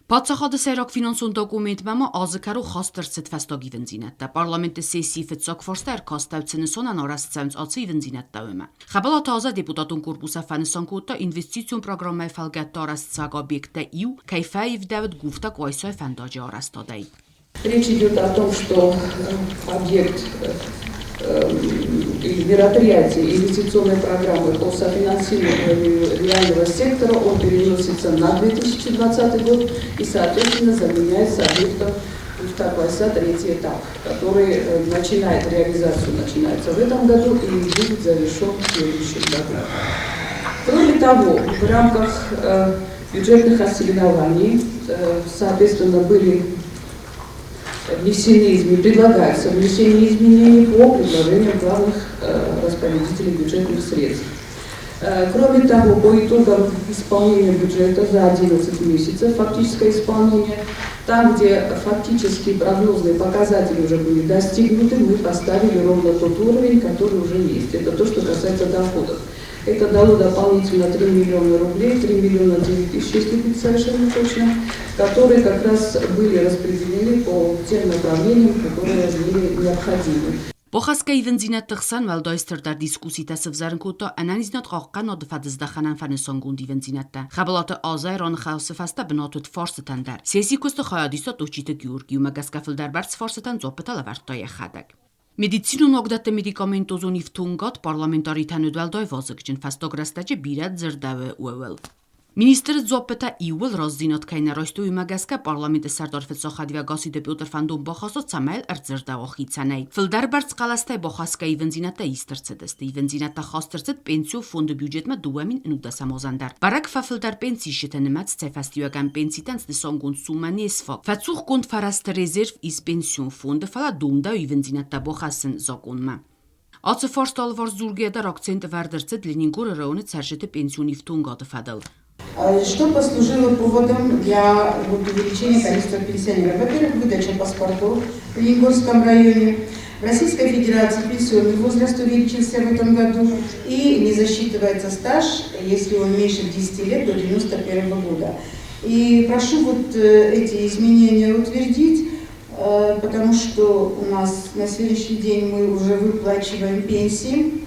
Паддзахады сӕйраг финансон документмӕ ма азы кӕрон хаст ӕрцыд фӕстаг ивындзинӕдтӕ. Парламенты сессийы фыццаг фарста ӕркастӕуыд цы нысанӕн арӕзт цӕуынц ацы ивындзинӕдтӕ, уымӕ. Хӕбӕлаты Азӕ депутатон корпусы фӕнысан кодта, инвестицион программӕйы фӕлгӕтты арӕзтцӕуӕг объекттӕ иу кӕй фӕивдӕуыд Гуфта-Къуайсайы фӕндаджы арӕзтадӕй. Речь идет о том, что объект или мероприятие инвестиционной программы по софинансированию реального сектора, он переносится на 2020 год и, соответственно, заменяется объектом Уфта-Квайса третий этап, который начинает реализацию, начинается в этом году и будет завершен в следующем году. Кроме того, в рамках бюджетных ассигнований, соответственно, были внесены изменения, предлагается внесение изменений по предложениям главных распорядителей бюджетных средств. Кроме того, по итогам исполнения бюджета за 11 месяцев, фактическое исполнение, там, где фактические прогнозные показатели уже были достигнуты, мы поставили ровно тот уровень, который уже есть. Это то, что касается доходов. Это дало дополнительно 3 миллиона рублей, 3 миллиона 9 тысяч, если быть совершенно точно, которые как раз были распределены по тем направлениям, которые были необходимы. Бахӕсгӕ ивындзинӕдты хсӕн уӕлдай стырдӕр дискусситӕ сывзӕрын кодта ӕнӕниздзинад хъахъхъӕнынады фӕдыздӕхӕнӕн фӕнысангонд ивындзинӕдтӕ. Хӕбӕлаты Азӕ раныхасы фӕстӕ бынат уыд фарстытӕн дӕр. Сессийы куысты хайад иста Тотчиты Георги, уымӕ гӕсгӕ фылдӕр бӕрц фарстытӕн дзуаппытӕ лӕвӕрдта йӕхӕдӕг. Медицинон уагдӕтты медикаментозон ифтонгад парламентаритӕн уыд уӕлдай вазыгджын, фӕстаг рӕстӕджы бирӕ дзырдӕуы ууыл. Министры дзуаппытӕ иууыл рӕстдзинад кӕй нӕ райстой, уымӕ гӕсгӕ парламенты сӕрдар фыццаг хӕдивӕг Гасситы Петр фӕндон бахаста, цӕмӕй ӕрдзырдӕуа хицӕнӕй. Фылдӕр бӕрц хъӕлӕстӕй бахӕсгӕ ивындзинӕдтӕ ист ӕрцыдысты. Ивындзинӕдтӕ хаст ӕрцыд пенсион фонды бюджетмӕ 2019 азӕн дӕр. Бӕрӕг фӕфылдӕр пенсиисджыты нымӕц, цӕй фӕстиуӕгӕн пенситӕн снысангонд суммӕ не сфаг. Фӕцухгонд фӕрӕзты резерв ис пенсион фонды, фӕлӕ домдӕуы ивындзинӕдтӕ бахӕссын закъонмӕ. Ацы фарст алыварс дзургӕйӕ дӕр акцент ӕвӕрд ӕрцыд Ленингоры районы цӕрджыты пенсион ифтонгады фӕдыл. Что послужило поводом для вот, увеличения количества пенсионеров? Во-первых, выдача паспортов в Ленингорском районе. В Российской Федерации пенсионный возраст увеличился в этом году и не засчитывается стаж, если он меньше 10 лет до 1991 года. И прошу вот эти изменения утвердить, потому что у нас на сегодняшний день мы уже выплачиваем пенсии.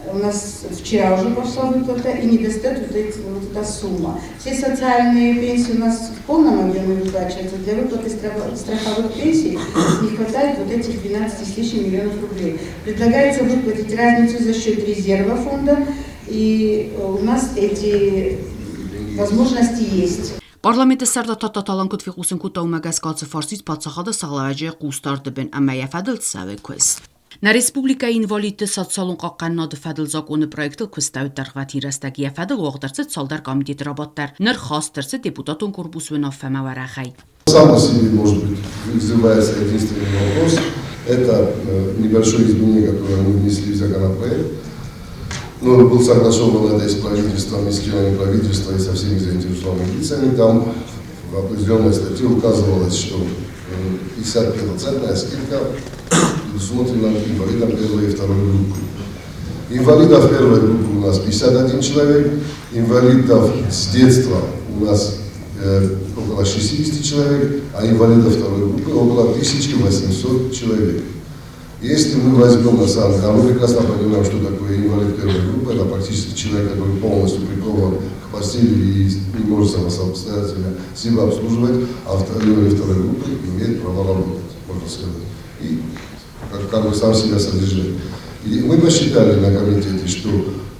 У нас вчера уже пошла выплата и не достает вот эта сумма. Все социальные пенсии у нас в полном объеме выплачиваются. Для выплаты страховых пенсий не хватает вот этих 12 с лишним миллионов рублей. Предлагается выплатить разницу за счет резерва фонда, и у нас эти возможности есть. Парламенты сӕрдар Тадтаты Алан куыд фехъусын кодта, уымӕ гӕсгӕ ацы фарст паддзахады сӕргълӕууӕджы хъусдарды бын ӕмӕ йӕ фӕдыл цӕуы куыст. Нӕ республикӕйы инвалидты социалон хъахъхъӕнынады фӕдыл закъоны проектыл куыстӕуыд дӕргъвӕтин рӕстӕг. Йӕ фӕдыл уагъд ӕрцыд цалдӕр комитеты рабадт дӕр. Ныр хаст ӕрцыд депутатон корпус уынаффӕмӕ уӕрӕхӕй. Сам по себе, может быть, вызывается единственный вопрос. Это небольшое изменение, которое мы внесли в законопроект. Но был согласован это и с правительством, и с членами правительства, и со всеми заинтересованными лицами. Там в определенной статье указывалось, что 50% скидка предусмотрена инвалидам первой и второй группы. Инвалидов первой группы у нас 51 человек, инвалидов с детства у нас около 60 человек, а инвалидов второй группы около 1800 человек. Если мы возьмем на самом деле, а мы прекрасно понимаем, что такое инвалид первой группы, это практически человек, который полностью прикован к постели и не может самостоятельно себя обслуживать, а инвалид второй группы имеет право работать, можно сказать, и как бы сам себя содержать. И мы посчитали на комитете, что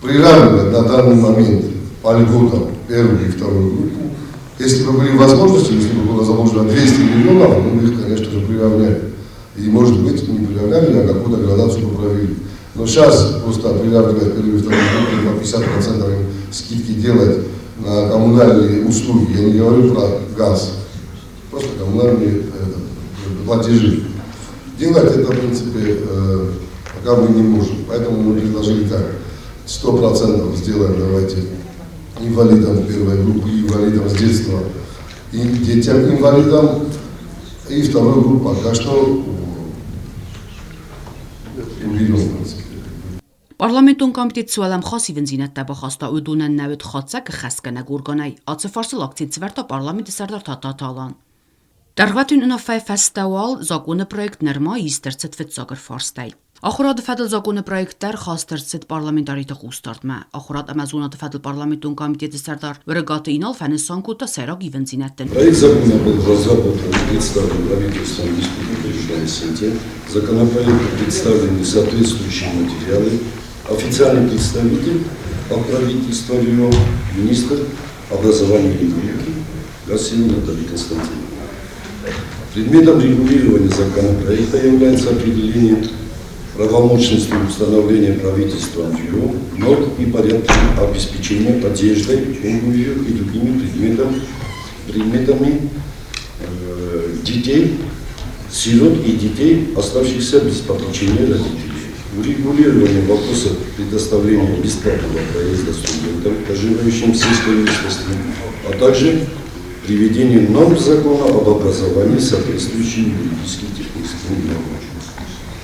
приравнивать на данный момент по льготам первую и вторую группу, если бы были возможности, если бы было заложено 200 миллионов, мы бы их, конечно же, приравняли. И, может быть, не приравняли, а какую-то градацию бы провели. Но сейчас просто приравнивать первую и вторую группу по 50% им скидки делать на коммунальные услуги, я не говорю про газ, просто коммунальные платежи. Делать это, в принципе, пока мы не можем. Поэтому мы предложили так, 100% сделаем, давайте, инвалидам первой группы, инвалидам с детства, и детям-инвалидам, и вторую группу пока что уберем, в принципе. Парламентон комитет цы уӕлӕмхас ивындзинӕдтӕ бахаста, уыдонӕн нӕ уыд хатдзӕг ӕххӕстгӕнӕг органӕй. Ацы фарсыл акцент сӕвӕрдта парламенты сӕрдар Тадтаты Алан. Дӕргъвӕтин уынаффӕйы фӕстӕ уал закъоны проект нырма ист ӕрцыд фыццаг ӕрфарстӕй. Ахуырады фӕдыл закъоны проект дӕр хаст ӕрцыд парламентариты хъусдардмӕ. Ахуырад ӕмӕ зонады фӕдыл парламентон комитеты сӕрдар Уырыгаты Инал фӕнысан кодта сӕйраг ивындзинӕдты. Проект закона был разработан и представлен правительством Республики Южная Осетия. Законопроекту представлены соответствующие материалы. Официальный представитель от правительства РИО, министр образования и науки Гасина Наталья Константиновна. Предметом регулирования законопроекта является определение правомочности установления правительством РИО норм и порядка обеспечения одеждой, обувью и другими предметами детей, сирот и детей, оставшихся без попечения родителей. Урегулирование вопроса предоставления бесплатного проезда студентам, проживающим в сельской местности, а также приведение норм закона об образовании соответствующим юридическим техническим нормам.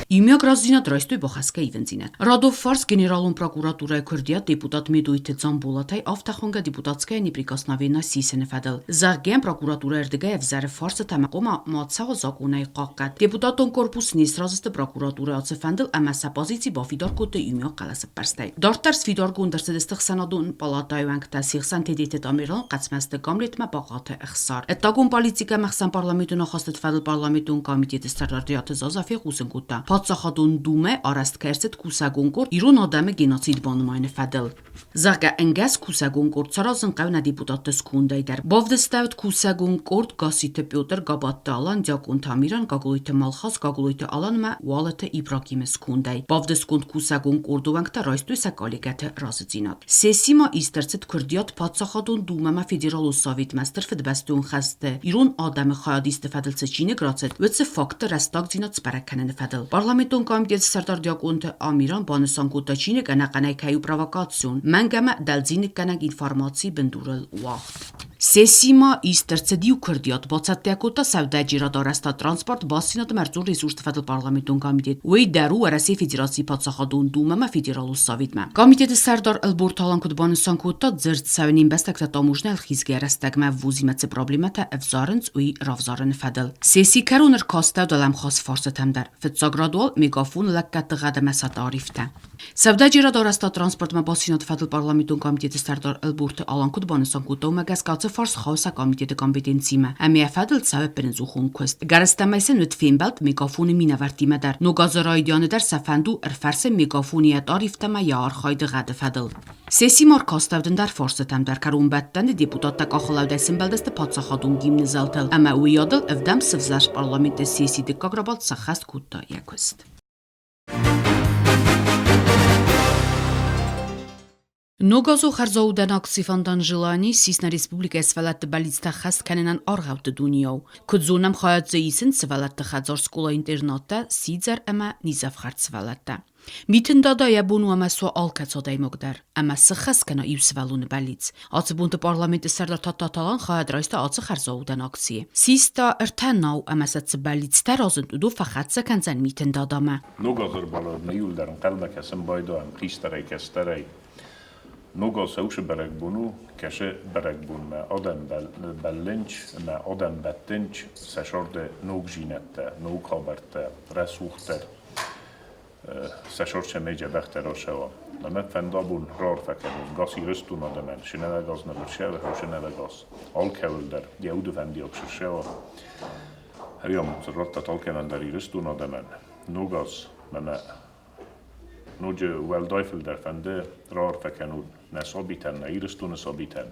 Иумиаг разыдзинад райстой бахӕсгӕ ивындзинад. Радов фарс генералон прокуратурӕйы куырдиат депутат Медойты Дзамболатӕй афтӕ депутатская неприкосновенность сисыны фӕдыл. Зӕгъгӕ, прокуратурӕ ӕрдыгӕй ӕвзӕры фарстытӕ ӕмӕ ома ма цӕуы закъонӕй хъахъхъӕд. Депутатон корпус не сразы сты прокуратурӕ ацы фӕндыл ӕмӕ сӕ позици бафидар кодтой иумиаг хъӕлӕсӕппӕрстӕй. Дарддӕр сфидаргонд ӕрцыдысты ӕхсӕнадон палатӕйы уӕнгтӕ се хсӕн Тедеты Тамерлан, Хъӕцмӕзты Гамлетмӕ Бахъаты Ӕхсар. Ӕддагон политикӕ ӕмӕ ӕхсӕнпарламентон ахастыты фӕдыл парламентон комитеты сӕрдар Дриаты Заза фехъусын кодта, Паддзахадон Думӕ арӕзт кӕй ӕрцыд кусӕгон къорд ирон адӕмы геноцид банымайыны фӕдыл. Зӕгъгӕ, ӕнгӕс кусӕгон къорд саразын хъӕуы нӕ депутатты скондӕй дӕр. Бавдыстӕуыд кусӕгон къорд Гасситы Петр, Габатты Алан, Диакъонты Амиран, Гаглойты Малхаз, Гаглойты Алан ӕмӕ Уалыты Ибрагимы скондӕй. Бавдыстгонд кусӕгон къорды уӕнгтӕ райстой сӕ коллегӕты разыдзинад. Сессимӕ ист ӕрцыд куырдиат Паддзахадон Думӕмӕ Федералон Советмӕ Стыр Фыдыбӕстон хӕсты ирон адӕмы хайадисты фӕдыл цы чиныг рацыд, уыцы фактты рӕстагдзинад сбӕрӕг кӕныны фӕдыл. Парламентон комитеты сӕрдар Диакъонты Амиран банысан кодта, чиныг ӕнӕхъӕнӕй кӕй у провокацион, мӕнг ӕмӕ дӕлдзиныггӕнӕг информацийы бындурыл уагъд. Сессимӕ ист ӕрцыд иу куырдиат, бацӕттӕ кодта сӕудӕджерады арӕзтад, транспорт, бастдзинад ӕмӕ ӕрдзон ресурсты фӕдыл парламентон комитет. Уый дӕр у Уӕрӕсейы Федерацийы Паддзахадон Думӕмӕ Федералон Советмӕ. Комитеты сӕрдар Ӕлборт Алан куыд банысан кодта, дзырд цӕуы не мбӕстӕгтӕ таможнӕ ӕлхъизгӕ рӕстӕгмӕ вузимӕ цы проблемӕтӕ ӕвзарынц, уый равзарыны фӕдыл. Сессийы кӕрон ӕркастӕуыд уӕлӕмхас фарстытӕм дӕр. Фыццаг рад уал мегафон лӕггӕдты гъӕд ӕмӕ сӕ тарифтӕ. Сӕудӕджерад арӕзта транспортмӕ бастдзинады фӕдыл парламентон комитеты сӕрдар Ӕлборты Алан куыд банысан кодта, уымӕ гӕсгӕ ацы фарс хауы сӕ комитеты компетенцимӕ ӕмӕ йӕ фӕдыл цӕуы ӕппынӕдзухон куыст. Гӕрӕстӕмӕй сын уыд фембӕлд мегафоны минӕвӕрттимӕ дӕр. Ног азы райдианы дӕр сӕ фӕнд у ӕрфӕрсын мегафоны йӕ тарифтӕ ӕмӕ йӕ архайды гъӕды фӕдыл. Сессийы ма ӕркастӕуыд ӕндӕр фарстытӕм дӕр. Кӕронбӕттӕны депутаттӕ къахылӕудӕй сӕмбӕлдысты паддзахадон гимны зӕлтыл ӕмӕ уыйадыл ӕвдӕм сывзӕрст парламенты сессийы дыккаг рабадт сӕххӕст кодта йӕ куыст. Ног азы хӕрзаудӕн акци «Фонтан желаний» ссис нӕ республикӕйы сывӕллӕтты бӕллицтӕ ӕххӕст кӕнынӕн аргъӕутты дунейау. Куыд зонӕм, хайад дзы исынц сывӕллӕтты хӕдзар, скъола-интернаттӕ, сидзӕр ӕмӕ низӕфхӕрд сывӕллӕттӕ. Митын Дада йӕ бон у ӕмӕ суа алкӕцы адӕймаг дӕр, ӕмӕ сыххӕст кӕна иу сывӕллоны бӕллиц. Ацы бонты парламенты сӕрдар Тадтаты Алан хайад райста ацы хӕрзаудӕн акцийы. Систа ӕртӕ нау ӕмӕ сӕ цы бӕллицтӕ разынд, уыдон фӕхӕццӕ кӕндзӕн Митын Дадамӕ. Ног аз ӕрбалӕудмӕ иууылдӕр ӕнхъӕлмӕ кӕсын байдайӕм хистӕрӕй, кӕстӕрӕй. Ног аз цӕусы бӕрӕгбон у, кӕсы бӕрӕгбонмӕ адӕм бӕллынч ӕмӕ адӕм бӕттынч сӕ сӕрды ногдзинӕдтӕ, ног хабӕрттӕ, рӕсугъддӕр сӕ сӕр цӕмӕй дзӕбӕхдӕр ацӕуа. Ӕмӕ фӕндабон раарфӕ кӕнон гас Ирыстон адӕмӕн, сынӕвӕгас нӕ бырсӕвы, сынӕвӕгас алкӕуыл дӕр йӕ уды фӕндиаг сырсӕва. Ӕриамонд радтат алкӕмӕн дӕр Ирыстон адӕмӕн. Ног аз мӕнӕ ноджы уӕлдай фылдӕр фӕнды раарфӕ кӕнун нӕ сабитӕн, нӕ Ирыстоны сабитӕн,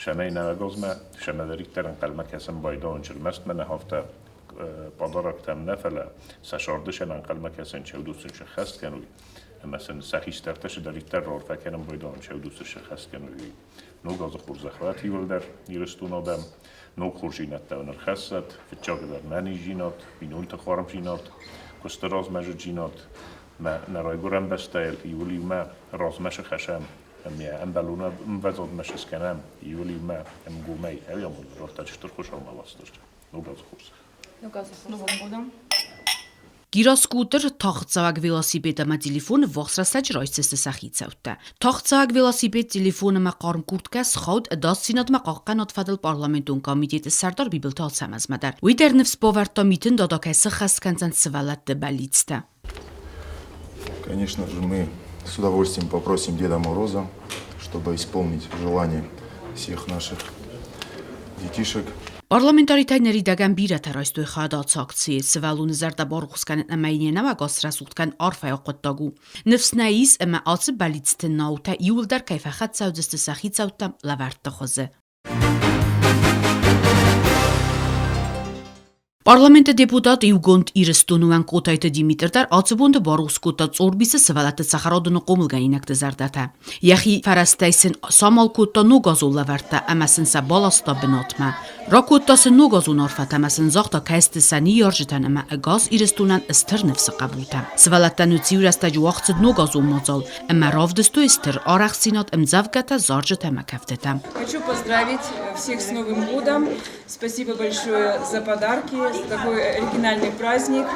цӕмӕй нӕуӕгазмӕ, цӕмӕдӕриддӕр ӕнхъӕлмӕ кӕсын байдайон, ӕрмӕст мӕнӕ афтӕ подароктӕм нӕ, фӕлӕ сӕ сӕрды сӕм ӕнхъӕлмӕ кӕсын чеудусын сӕххӕст кӕнуй, ӕмӕ сын сӕ хистӕртӕ цыдӕриддӕр раарфӕ кӕнын байдайон, чеудусы сӕххӕст кӕнуй. Ног азы хорзӕх уӕд иууылдӕр Ирыстон адӕм, ног хорздзинӕдтӕ уын ӕрхӕссӕд, фыццагдӕр нӕниздзинад, бинонты хъармдзинад, куысты размӕзыддзинад, мӕ нӕ райгуырӕн бӕстӕйыл иуыл иумӕ размӕ сыхӕсӕм, ӕмӕ ӕмбӕлон ӕмвӕзадмӕ сыскӕнӕм, иуыл иумӕ ӕмгомӕй ӕриамонд раттӕд Стыр Хуыцаумӕ Уастырджи. Ног азы хорзӕх! Ног азы хорзӕх! Новым годом! Гироскутер, тагъдцӕуӕг велосипед ӕмӕ телефон ӕввахс рӕстӕджы райсдзысты сӕ хицӕуттӕ. Тагъдцӕуӕг велосипед, телефон ӕмӕ хъарм курткӕ схауд ӕдасдзинадмӕ хъахъхъӕнад фӕдыл парламентон комитеты сӕрдар Бибылты Ацӕмӕзмӕ дӕр. Уый дӕр ныфс бавӕрдта Митын Дада кӕй сыххӕст кӕндзӕн сывӕллӕтты бӕллицтӕ. Конечно же, мы с удовольствием попросим Деда Мороза, чтобы исполнить желание всех наших детишек. Парламентаритӕ ныридӕгӕн бирӕтӕ райстой хайад ацы акцийы. Сывӕллоны зӕрдӕ барухс кӕнын ӕмӕ йын йӕ нӕуӕг аз срӕсугъд кӕнын арфӕйаг хъуыддаг у. Ныфс нӕ ис, ӕмӕ ацы бӕллицты наутӕ иууылдӕр кӕй фӕхӕццӕ уыдзысты сӕ хицӕуттӕм лӕвӕртты хуызы. Парламенты депутат Иугонд Ирыстоны уӕнг Хъотайты Димитр дӕр ацы бонты барухс кодта Цъорбисы сывӕллӕтты цӕхӕрадоны хъомылгӕнинӕгты зӕрдӕтӕ. Йӕхи фӕрӕзтӕй сын самал кодта ногазон лӕвӕрттӕ ӕмӕ сын сӕ баласта бынатмӕ. Ракодта сын ногазон арфӕтӕ ӕмӕ сын загъта, кӕй сты сӕ ныййарджытӕн ӕмӕ ӕгас Ирыстонӕн стыр ныфсы хъӕбултӕ. Сывӕллӕттӕн уыд иу рӕстӕджы уагъд цыд ногазон мадзал ӕмӕ равдыстой стыр арӕхстдзинад ӕмдзӕвгӕтӕ, зарджытӕ ӕмӕ кӕфтытӕ. Хочу поздравить всех с Новым годом. Спасибо большое за подарки, за такой оригинальный праздник.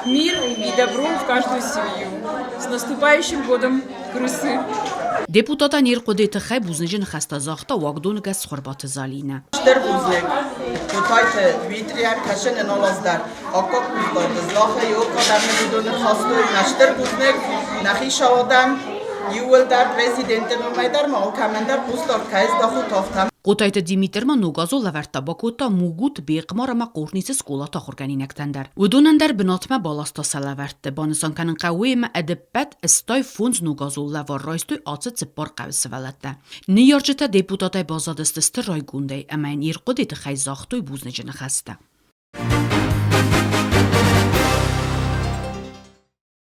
Мир и добро в каждую семью. С наступающим годом, крысы! Депутатӕн йе рхъуыдыйы тыххӕй бузныджы ныхӕстӕ загъта уагдоны гӕс Цхуырбаты Залинӕ. Стыр бузныг Тотайты Дмитрийӕн, кӕсы нын алаз дӕр. Аккаг хъусдард здахы иокадӕмы уыдон ӕрхастой нӕ стыр бузныг нӕ хицауадӕн, иууылдӕр президенты номӕй дӕр ма алкӕмӕн дӕр хъусдард кӕй здахут, афтӕ. Хъотайты Димитр ма ногазон лӕвӕрттӕ бакодта Мугут, Бехъмар ӕмӕ Хъорнисы скъолаты ахуыргӕнинӕгтӕн дӕр. Уыдонӕн дӕр бынатмӕ баласта сӕ лӕвӕртты. Банысан кӕнын хъӕуы ӕмӕ ӕдӕппӕт 85 ногазон лӕвар райстой ацы цыппар хъӕуы сывӕллӕттӕ. Ныййарджытӕ депутатӕй баззадысты стыр райгондӕй ӕмӕ йын йе рхъуыдыйы тыххӕй загътой бузныджы ныхӕстӕ.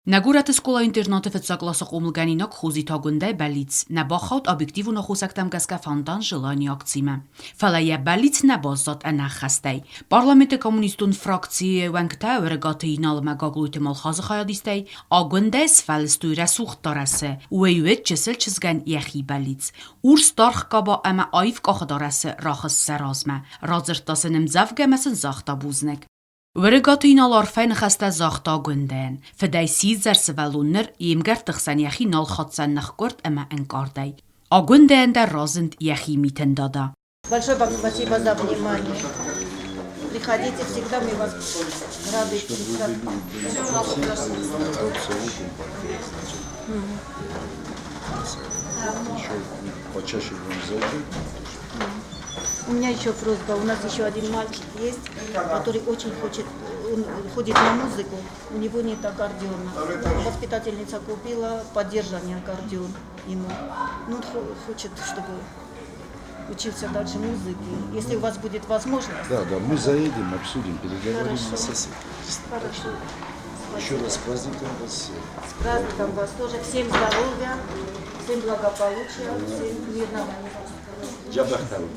Нӕ горӕты скъола-интернаты фыццаг къласы хъомылгӕнинаг Хозиты Агуындӕ бӕллиц нӕ бахауд объективон аххосӕгтӕм гӕсгӕ фонтан Желание акцимӕ. Фӕлӕ йӕ бӕллиц нӕ баззад ӕнӕххӕстӕй. Парламенты коммунистон фракцийы уӕнгтӕ Уӕрӕгаты Инал ӕмӕ Гаглойты Малхазы хайадистӕй Агуындӕ сфӕлыстой рӕсугъд дарӕсы, уӕйуӕд чысыл чызгӕн йӕхи бӕллиц. Урс даргъ къаба ӕмӕ аив къахыдарӕсы рахызт сӕ размӕ. Радзырдта сын ӕмдзӕвгӕ ӕмӕ сын загъта бузныг. Уӕрыккаты Инал арфӕ ныхӕстӕ загъта Агуындӕйӕн. Фыдӕй сидзӕр сывӕллон ныр йе мгӕртты хсӕн йӕхи нал хатдзӕн ныхкъуырд ӕмӕ ӕнкъардӕй. Агуындӕйӕн дӕр разынд йӕхи митын дада. Большое вам спасибо за внимание. Приходите всегда, мы вас рады встречать. Еще почаще будем заезжать. У меня еще просьба. У нас еще один мальчик есть, который очень хочет, он ходит на музыку, у него нет аккордеона. Воспитательница купила поддержание аккордеон ему. Ну, он хочет, чтобы учился дальше музыке. Если у вас будет возможность. Да, да, мы заедем, обсудим, переговорим Хорошо. на сессии. Хорошо. Еще раз с праздником вас всех. С праздником вас тоже. Всем здоровья, всем благополучия, всем мирного неба. Джабахтару.